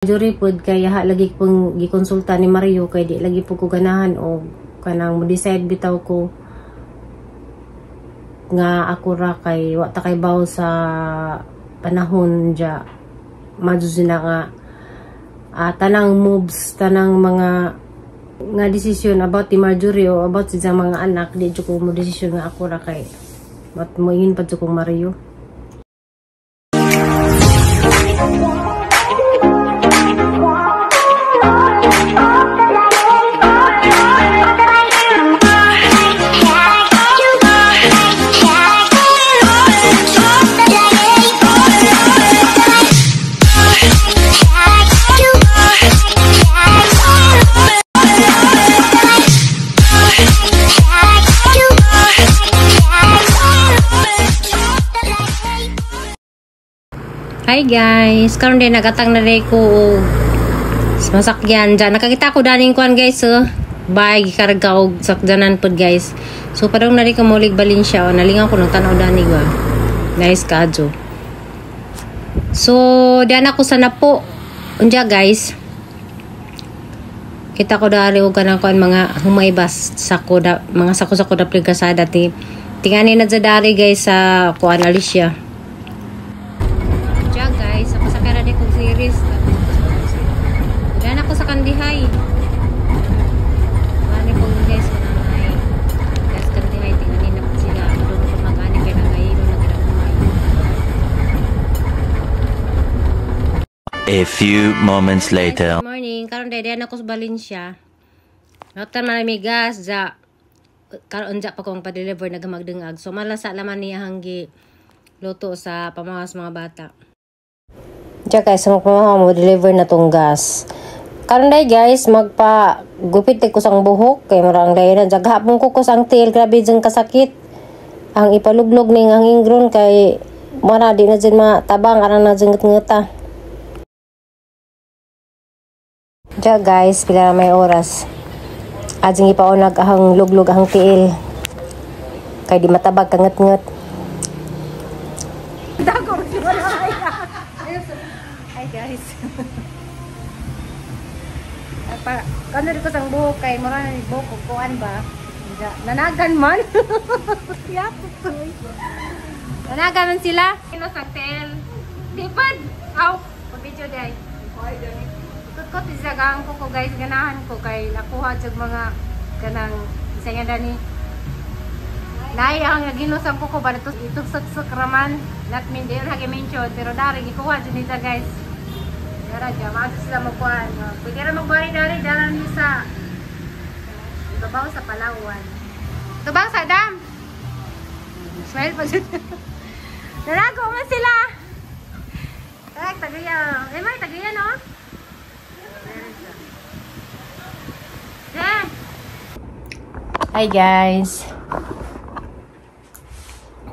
Marjorie pod kay ha lagi pong gikonsulta ni Mario kay di lagi po ko ganahan og kanang mo decide bitaw ko nga ako ra kay wa ta kay baw sa panahon ja madyo na nga tanang moves, tanang mga nga desisyon about ni Marjorie o about sa mga anak, di jud ko mo desisyon nga ako ra kay wat moingon pa jud kong Mario. Hi guys, karon din nagatang na rin ko og masakyan dyan. Nakakita ko daning kuan guys, oh. Bye, gikarga og sakyanan pod guys. So padong na rin ko mulig Valencia, oh. Nalingaw ko nang tan-aw dani ba. Nice kadyo. So diyan ako sa Napo. Unja guys. Kita ko dari og kanang kuan mga humaybas sako da, mga sako-sako da pligkasada ti. Tingani na dyan dari guys sa kuan Alicia. Guys, ako sa pera di kong series. Diyan ako sa Kandihay. Ano po guys, ay guys Kandihay tingnan na po sila. Doon ko mag-ani kay nagayilo na ginagmay. A few moments later. Good morning. Karon day diyan ako sa Valencia. Notan marami gas ja. Karon ja pa kong pa-deliver nagamagdengag. So malasa laman niya hanggi luto sa pamawas mga bata. Diya guys, mo deliver na tong gas. Karon day guys, magpa gupit ko sang buhok kay murang day na jagapon ko ko sang tail, grabe jeng kasakit. Ang ipaluglog ning ang ingron kay mura di na jud matabang aran na jeng ngeta. Diya guys, pila na may oras. Ajing ipaunag ang luglog ang tiil. Kay di matabag kanget-nget. Dagor hi guys. Pa kano ko sang buhok kay mura na buhok ko kuan ba. Nanagan man. Yapot. Nanagan man sila. Kino sang tel. Di pad. Aw, pa-video day. Ikot-kot isagang ko guys, ganahan ko kay nakuha jud mga kanang isa nga dani. Lahi ang ginusang ko ba ito ituksok raman. Not mean di ra mention pero dari gikuha jud nila guys. Dara dya, maado sila magkuhan. Pwede ra magbari dari, dara ni sa ibabaw sa Palawan. Tubang sa dam. Smile pa dyan. Narago man sila. Ay, tagaya. Eh, may tagaya no? Hi guys.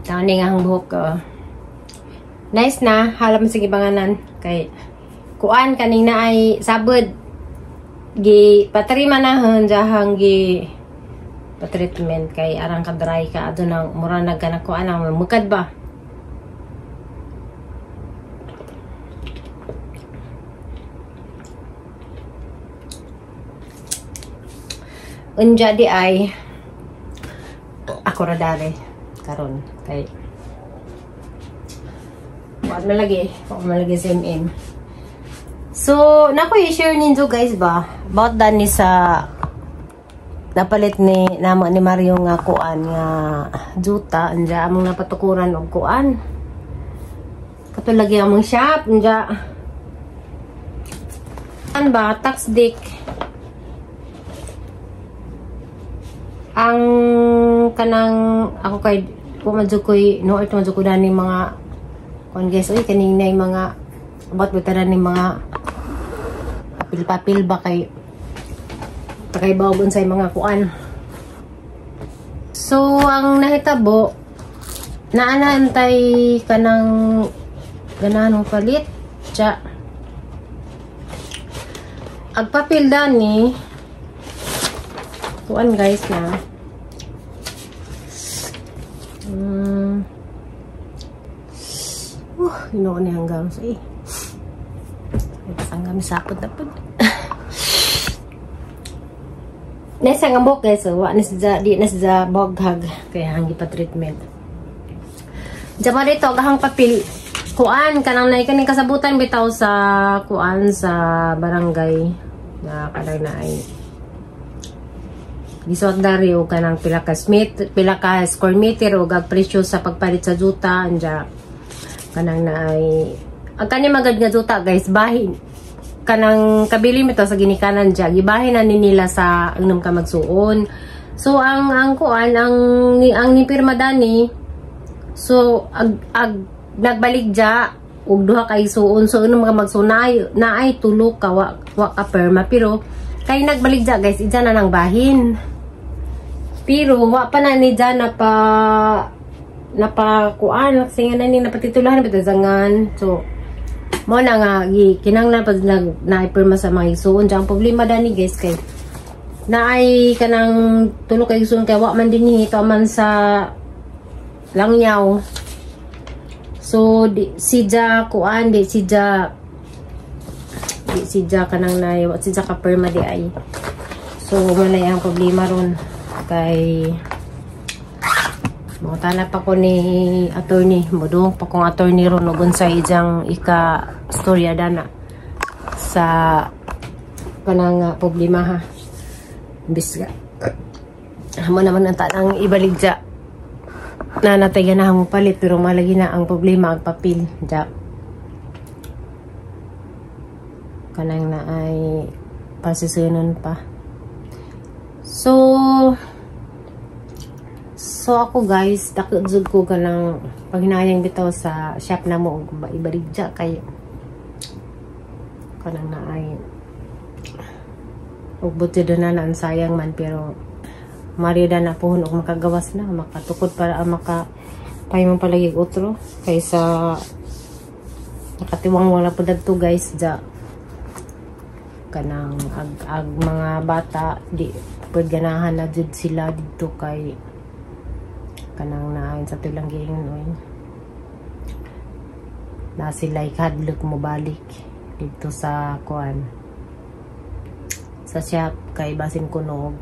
Taon nga ang buhok ko. Nice na. Halam sige banganan. Kay kuan kaning na ay sabod gi patrima na han jahang gi patreatment kay arang ka dry ka adto nang mura nagkanang kuan ang mukad ba. Unja di ay ako ra dali karon kay kuan malagi sa MM. So, nako i-share ninyo guys ba about dani sa napalit ni namo ni Mario nga kuan nga juta anja among napatukuran og kuan. Kato lagi among shop anja. An ba tax dick. Ang kanang ako kay kumadyo koy no ito madyo ko dani mga kuan guys oy kaning nay mga about bitaran ni mga papil-papil ba kay takay bawag unsay mga kuan. So ang nahitabo naanantay kanang ganahan ng palit tsa ag papil dani kuan guys na inoon ni hanggang sa eh. Ang kami sapot na pud. Nasa nga buhok, guys, so, wa na siya, di na siya boghag kaya ang gipa-treatment. Diyan dito, gahang papel kuan kanang nay kaning kasabutan bitaw sa kuan sa barangay na kanang na ay gisuot dari og kanang pila ka smith, pila ka square meter og ang presyo sa pagpalit sa juta. Anja kanang na ay ang kani magad nga juta, guys, bahin kanang kabili mito sa ginikanan dya, gibahin na ni nila sa unom ka magsuon. So ang kuan ang nipirma dani, so ag nagbalik dya og duha ka igsuon, so unom ka magsuon naay naay tulo ka wa ka perma, pero kay nagbalik dya, guys, idya na nang bahin, pero wa pa na ni dya na pa napa kuan kasi nga na ni napatitulahan bitazangan. So mo na nga gi kinahanglan pag nag naipirma sa mga igsuon dyan. Ang problema dani, guys, kay naay kanang tulo ka igsuon kay wa man dinhi, ito man sa Langyaw. So di siya kuan, di siya kanang nay wa siya ka perma di ay. So mo na ang problema ron kay mangutana pa ko ni attorney, modung pa kong attorney ron ug unsay ijang ika storya dana sa kanang problema ha. Imbis ka amo naman ang tanang ibaligya na natay ganahan mo palit, pero malagi na ang problema ang papel ja kanang na ay pasisunon pa. So ako, guys, dakot jud ko kanang paghinayang bitaw sa shop na mo og ibaligya kay kanang na ay ug buti na na ang sayang man, pero marida na pohon og makagawas na makatukod para ang maka pahimong palagi otro kaysa nakatiwang wala po dadto, guys, ja kanang ag mga bata di pud ganahan na jud sila didto kay kanang naayon sa tulang giingon oy na sila ikadlok mo balik dito sa kuan sa shop kay basin kuno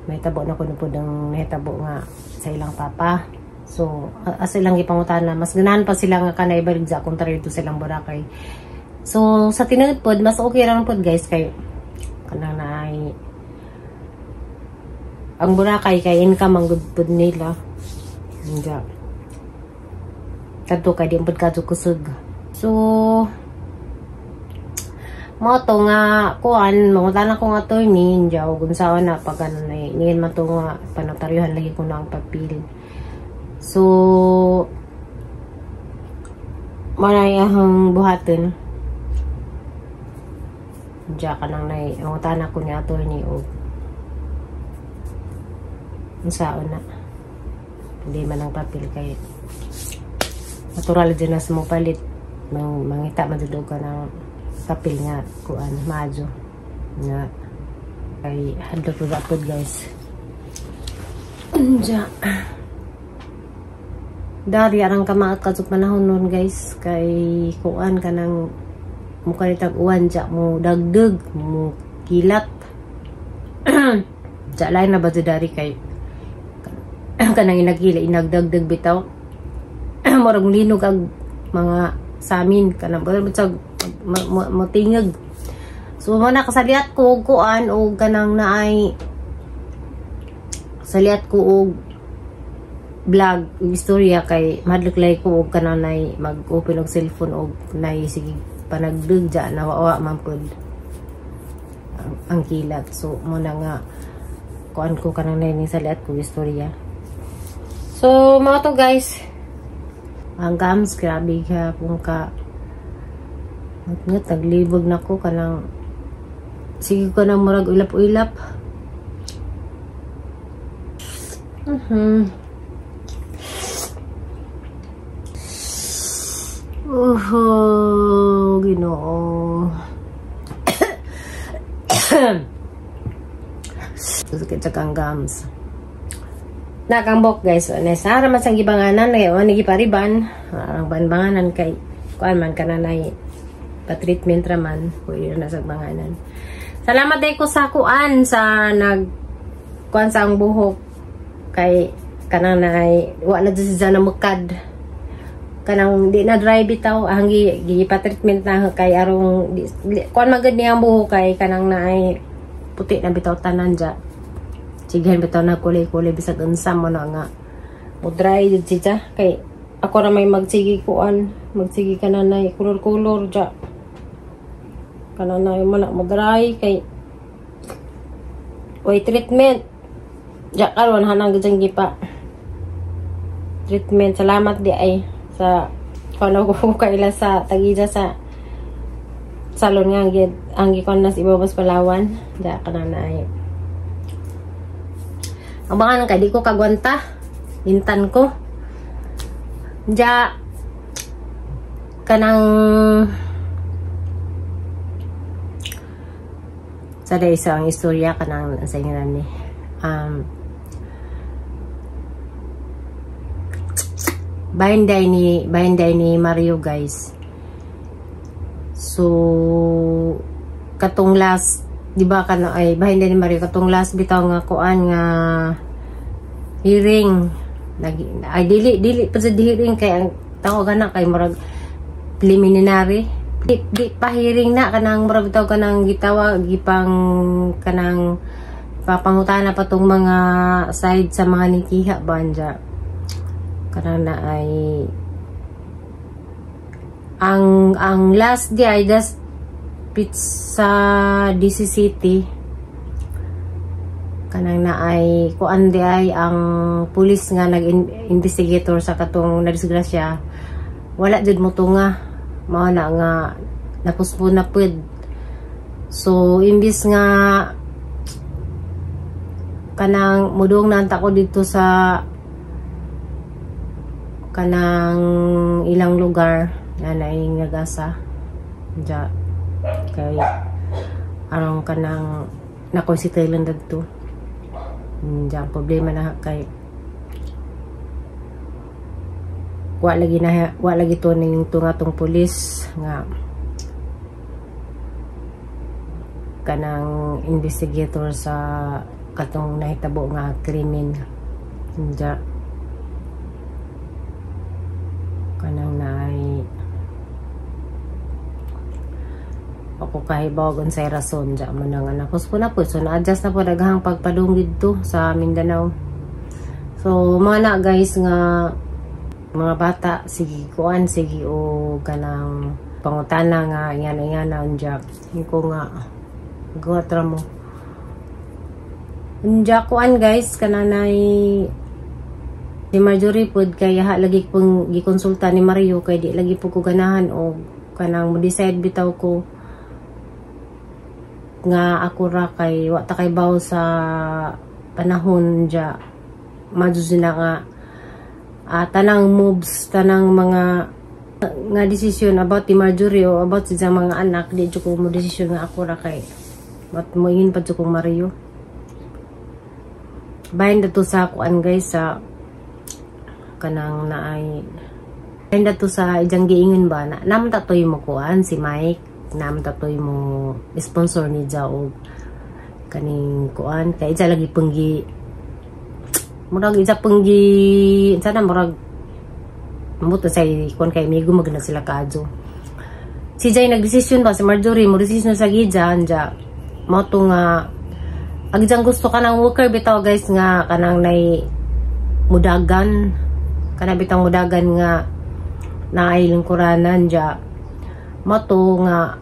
may tabo na kuno pud ang nahitabo nga sa ilang papa. So as ilang gipangutana, mas ganahan pa sila nga kanay baligya kontra dito sa ilang Boracay. So sa tinuod pod mas okay ra pod, guys, kay kanang naay ang Boracay kay income ang good pod nila. Hindi. Kadto kay di pud kadto kusog. So mao to nga kuan mangutana ko nga attorney diya og unsaon na pag ano na ingin man to nga panotaryuhan lagi ko na ang papel. So mao na iyang buhaton. Diya kanang nay mangutana ko ni attorney og unsaon na hindi man ang papel kay natural din na sa mo palit mang mangita man jud ka ng papel nga kuan maayo nga kay hadlok ra pod, guys. Unja dari arang kamaat kadtong panahon nun, guys, kay kuan kanang mukha ni tag-uwan ja mo dagdag mo kilat ja lain na ba dari kay kanang inagila inagdagdag bitaw murag linog ang mga samin kanang sa matingag. So mo na kasaliat ko og kuan og kanang naay saliat ko og vlog og istorya kay mahadlok lay ko og kanang nay mag-open og cellphone og nay sige panagdug ja nawawa man pud ang kilat. So mo na nga kuan ko kanang nay ning saliat ko istorya. So mga to, guys, ang gums, grabe ka kung ka ngat naglibog na ko kanang sige ko nang murag ulap-ulap. Oh, Ginoo. Sakit sa kang gums. Nakambok, guys. Nesara man sang gibanganan kay o nagipariban. Ang banbanganan kay kuan man kananay. Pa-treatment raman, pwede na sa banganan. Salamat day ko sa kuan sa nag kuan sa ang buhok kay kanang nay wa na jud siya namukad, kanang di na dry bitaw ang gi pa-treatment na kay arong di, kuan magud niya ang buhok kay kanang naay puti na bitaw tanan ja. Sigihan bitaw na kulay-kulay bisag unsa mo na nga mo dry jud siya kay ako ra may magsige kuan, magsige ka na nay kulor-kulor ja, kanang nay mo na mo dry kay way treatment ja. Karon hanang gid gipa treatment. Salamat di ay sa kuno ko kaila sa tagija sa salon nga gid ang gikon na sa Ibabas Palawan ja, kana na ay ang baka kay di ko kagwanta intan ko ja, kanang sa day sa ang istorya kanang sa inyo ni bahinday ni Mario, guys. So katong last, di ba, kano ay bahinday ni Mario katong last bitaw nga kuan nga hearing nag, ay dili dili pa sa hearing kay ang tawag na kay murag preliminary, di pa hearing na, kanang murag bitaw kanang gitawag gipang kanang papangutana pa tong mga side sa mga nikiha banja, kanang na ay ang last di ay just pizza DC City, kanang na ay kuan di ay ang pulis nga nag-investigator sa katong nadisgrasya wala jud mo tunga, mao na nga napuspon na pud. So imbis nga kanang mudong na ko dito sa kanang ilang lugar na naing nagasa ja kay arong kanang nakonsider lang dadto ja, ang problema na kay wa lagi na, wa lagi to ning tunga tong pulis nga kanang investigator sa katong nahitabo nga krimen ja, kanang naay ako kahibaw unsay rason ja man nga napos po na po. So na-adjust na po daghang pagpadung didto sa Mindanao. So mga na guys nga mga bata sige kuan sige o kanang pangutana nga ingana unja ko nga gawatra mo unja kuan guys, kananay si Marjorie pod kay ha lagi pong gikonsulta ni Mario kay di lagi po ko ganahan o kanang mo decide bitaw ko nga ako ra kay wa ta kay baw sa panahon ja, madyo na nga tanang moves, tanang mga nga desisyon about ni Marjorie o about sa mga anak, di jud ko mo desisyon nga ako ra kay wat mo ingin pa jud kong Mario. Bahin dato sa kuan guys, sa kanang naay bahin dato sa ijang giingon ba na naman tatoy mo kuan si Mike, naman tatoy mo sponsor ni ja og kaning kuan kay ija lagi penggi murag ija penggi sana murag muto sa kuan kay migo mag na sila kaadyo. Si Jay nagdesisyon ba si Marjorie mo desisyon sa gija anja mo to nga agjang gusto ka ng worker bitaw guys nga kanang nay mudagan kana bitang mudagan nga naay lingkuranan ja mo to nga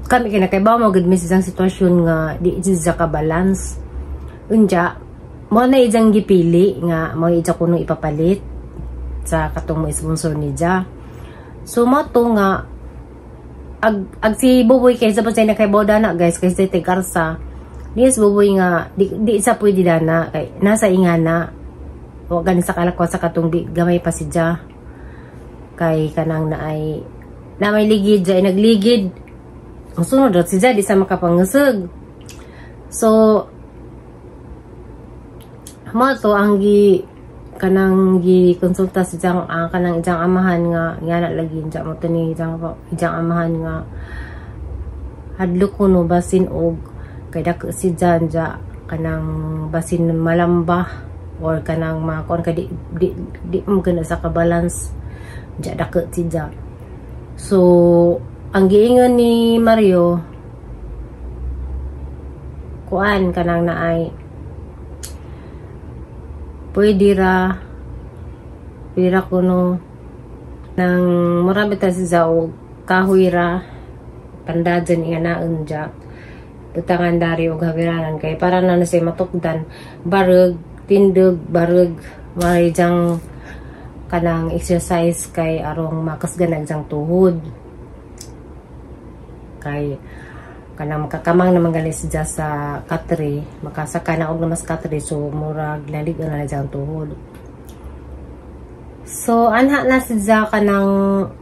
kami kinakaibaw mo gud misis ang sitwasyon nga di siya ka balance unja mo na ijang gipili nga mo ija kuno ipapalit sa katong mo sponsor ni ja. So mo to nga ag si Buboy kay sa pa nakaibaw dana guys kay sa Tigarsa ni si Buboy nga di isa pwede dana kay nasa ingana wa gani sa kalakwa sa katong gamay pa si ja kay kanang naay na may ligid ja nagligid musunod ra si ja di sa makapangasag. So mo to ang gi Kanang gi konsulta si jang kanang ijang amahan nga ngana lagi ja mo to ni ijang ijang amahan nga hadlok ko no basin og kay dako si Jan ja kanang basin malamba or kanang makuan ka di di di mo gana sa ka-balance ja dako si Ja. So ang giingon ni Mario, kuan, kanang naay pwede ra, pwede ra kuno nang mura ta si og kahoy ra pandadyan nga naon ja butangan dari og hawiranan kay para na na siya matukdan, barug tindog, barug maray jang kanang exercise kay arong makasgan ang jang tuhod kay kanang makakamang naman gali siya sa katre, makasaka na og namas katre, so murag lalig na jang tuhod. So anha na siya kanang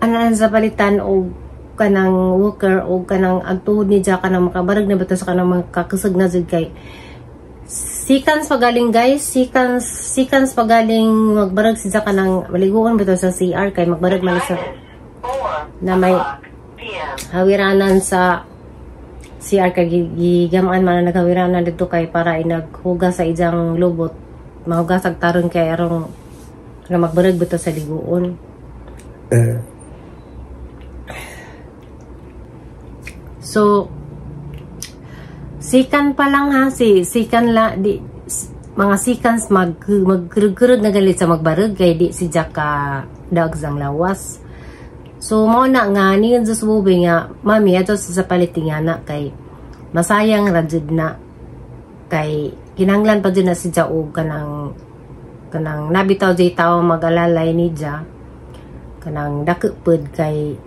ana sa palitan og kanang walker og kanang ang tuhod ni ja kanang makabarag na ba sa kanang makakasag na jud kay sikans pagaling, guys, sikans sikans pagaling magbarag si ja kanang maliguon ba sa CR kay magbarag man sa na may hawiranan sa CR kay gigamaan man na naghawiranan dito kay para inaghugas sa ijang lubot, mahugas ag taron kay arong na magbarag bitaw sa liguon. So sikan pa lang ha, si sikan la di mga sikans magkurug na galit sa magbarag kay di si Jaka dagsang lawas. So mao na nga niyon sa sububi nga mami ato sa palit nga na kay masayang ra jud na kay kinahanglan pa jud na si Ja og kanang kanang nabitaw jay tawo mag-alalay ni Ja kanang dako pud kay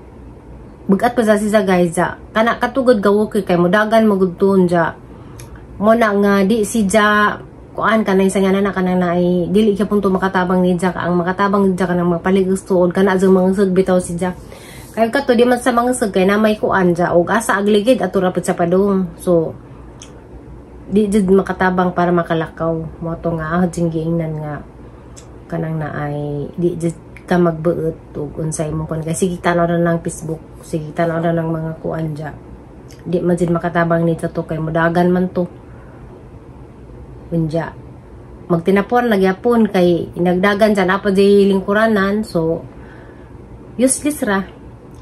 bugat pa sa siya, guys, ja kana katugod ga walker kay mudagan magudtuon ja mo na nga di si Ja kuan kanang sa nga na kanang naay dili ka punto makatabang ni Ja. Ang makatabang ni Ja kanang mapaligos tuod kana jang mga sug bitaw si Ja kay kato di man sa mga sug kay na may kuan ja og asa agligid ato ra pud sa padung, so di jud makatabang para makalakaw mo to nga ahod jing giingnan nga kanang naay di jud ka magbuot ug unsay mo kon kay sige tan-aw na ng Facebook, sige tan-aw na ng mga kuan ja di man jud makatabang ni to kay mudagan man to unja magtinapon nagyapon kay inagdagan dyan apa di lingkuranan, so useless ra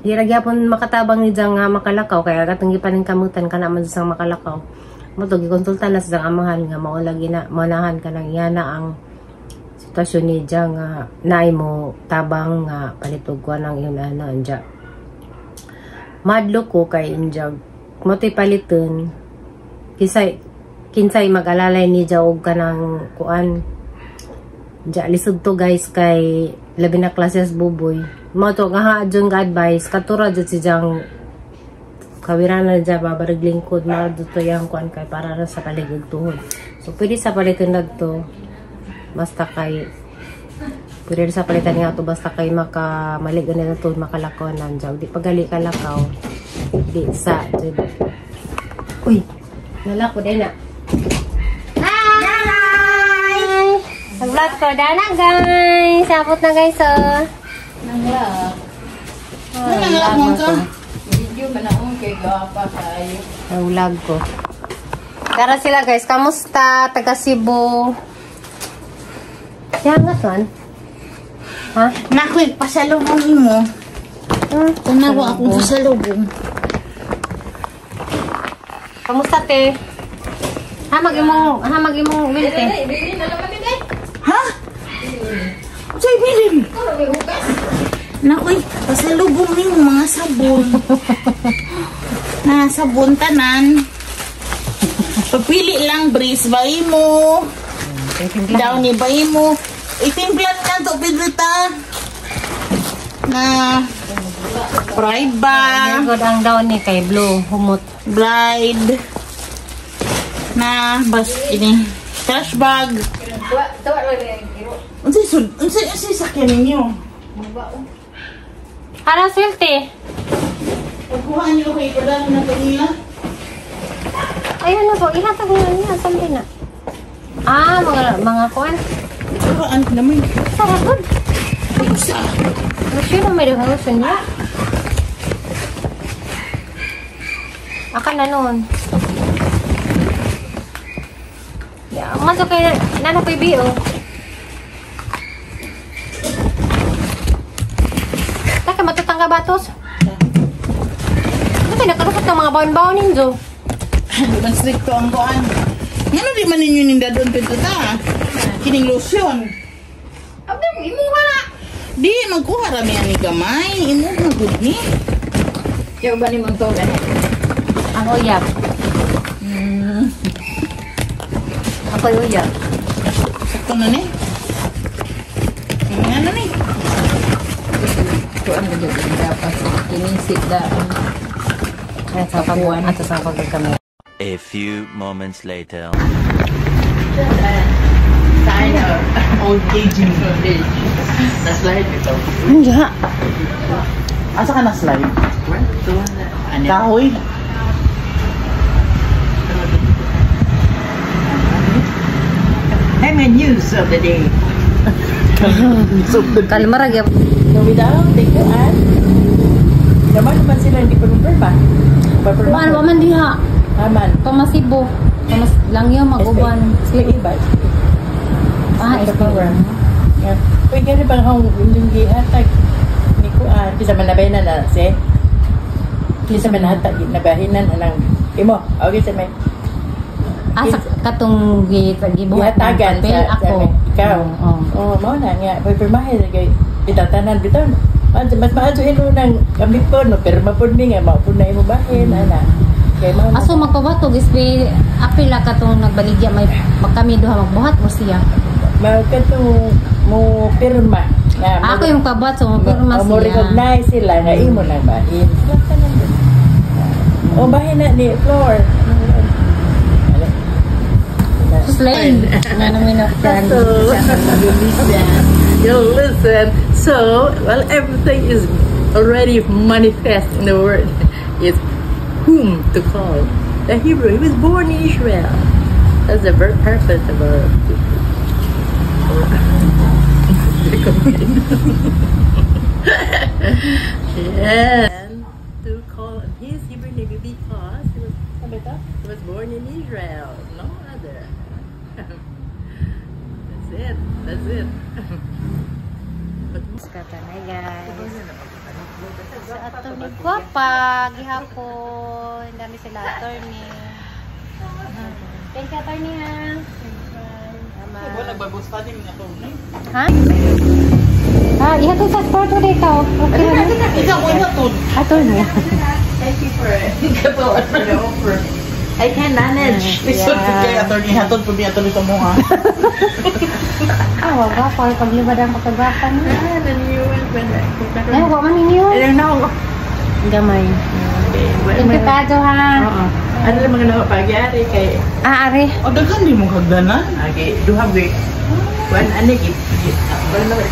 di ra gyapon makatabang ni dyan nga makalakaw kaya katong gipaning kamutan kana man sang makalakaw mo to gikonsulta na sa amahan nga mao lagi na manahan kanang iyana ang sitwasyon ni dyan nga naay mo tabang nga palitog ko ang iyon ana anja madlo ko kay injag mo to'y paliton kisay kinsay mag-alalay ni ja og kanang kuan ja lisod to, guys, kay labi na klases buboy mo to nga haadyon ga advice katura jud si jang kawirana ja babarag lingkod mo to yang kuan kay para ra sa paligid tuhod, so pwede sa paliton nagto basta kay pwede sa palitan nga to basta kay maka maligo na to makalakaw nandiyaw di pagali kalakaw di sa jud. Uy, nalako din na. Hi! Nag-vlog ko dana, guys. Sabot na, guys, oh. Nanglak. Nanglak mo ka? Video man akong kay gapa kayo. Nag-vlog ko. Tara sila, guys. Kamusta? Taga Cebu. Yangat man. Ha? Nakoy, pasalubong mo. Tanawa akong pasalubong. Kamusta, te? Ha, mag-imong will, te. Ha? Sa'y bilin? Nakoy, pasalubong nimo mga sabon. Na sabon tanan. Pagpili lang, Breeze ba mo? Downy ba mo? Itimplan na to, Pedrita. Na Pride ba? Good ang Downy kay blue, humot. Bride. Na bas ini trash bag. Unsay sud? Unsay unsay sakyan ninyo? Hala swerte. Pagkuha niyo kay padala na to nila. Ayun na po, ihatag na niya, sandi na. Ah, mga kuan. Kuraan naman. Sarap gud. Usa. Lotion na may daghang lotion niya. Aka na nun. Ya, masuk kay nana koy bio. Taka matatangga batos. Ano kayo nakalusot ng mga baon-baon ninyo? Di man stricto ang kuan. Ngano di man ninyo ninda doon pinto ta? Kining lotion. Abdang, imuha na! Di, magkuha rami ani gamay. Imuha gud ni. Kaya ba ni mong to gani? Ang uyab. Ako yung uyab. Sakto na ni. Ano ni? Kuan ba jud dapat kinisip da. Ay, sa pag-uwan. Ato sa pagkakamera. A few moments later. Sign of old aging. Na-slide ito. Hindi. Asa ka na-slide? Ano? Kahoy. I'm a news of the day. Kalma ra gyud. No, without, they go and naman naman sila hindi pa ba? Kuan wa man diha. Aman. Pamasibo. Pamas lang yung mag-uban. SPA ba? Ah, SPA. Yeah. Uy, gani bang akong inyong gihatag ni kuan kisa man nabahinan na si kisa man nahatag nabahinan anang imo okay sa may Ah, sa katong gibuhat ng gihatagan papel sa, ako. sa ikaw. Oo. Oh, mao na nga pagpirmahe kay itatanan bitaw. Mas maadto ino nang kami po no pirma pud mi nga mao pud na imo bahin ana. Kay mao na. Aso magpabatog is be apila katong nagbaligya may magkami duha magbuhat o siya. Magkatong mo pirma nga Ako yung pabuhat so mo pirma mo siya. recognize sila nga imo nang bahin. O bahin na ni floor. Slay. Ano naman na friend. So, you listen. So, well, everything is already manifest in the word. It's whom to call. The Hebrew. He was born in Israel. That's the very purpose of our yeah. And to call his Hebrew name because he was born in Israel, no other. That's it. That's it. Hi guys. Sa attorney Guapa, gihapon. Dami sila attorney. Thank you, attorney ha. Wala nagbago study mga to. Ha? Ah, ihatod sa sport mo dito. Okay na. Ikaw ko ihatod. Attorney. Thank you for the offer. I can manage. Lisod yeah. Kay attorney hatod pud mi attorney sa mo ha. Ah, wag pa paglibad ang pagkagwapa niya. Ah, the new one when Ay, wa man ninyo. I don't know. Gamay. Thank you, Kajo, ha. Oo. Ano lang mga napagyari kay Ah, ari. O daghan di mo hagdanan. Okay, duha gyud. Kuan ani gi. Wala na.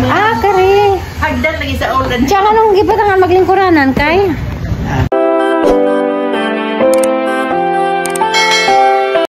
Ah, kari. Hagdan lagi sa ulan. Tsaka nung gipatangan maglingkuranan kay?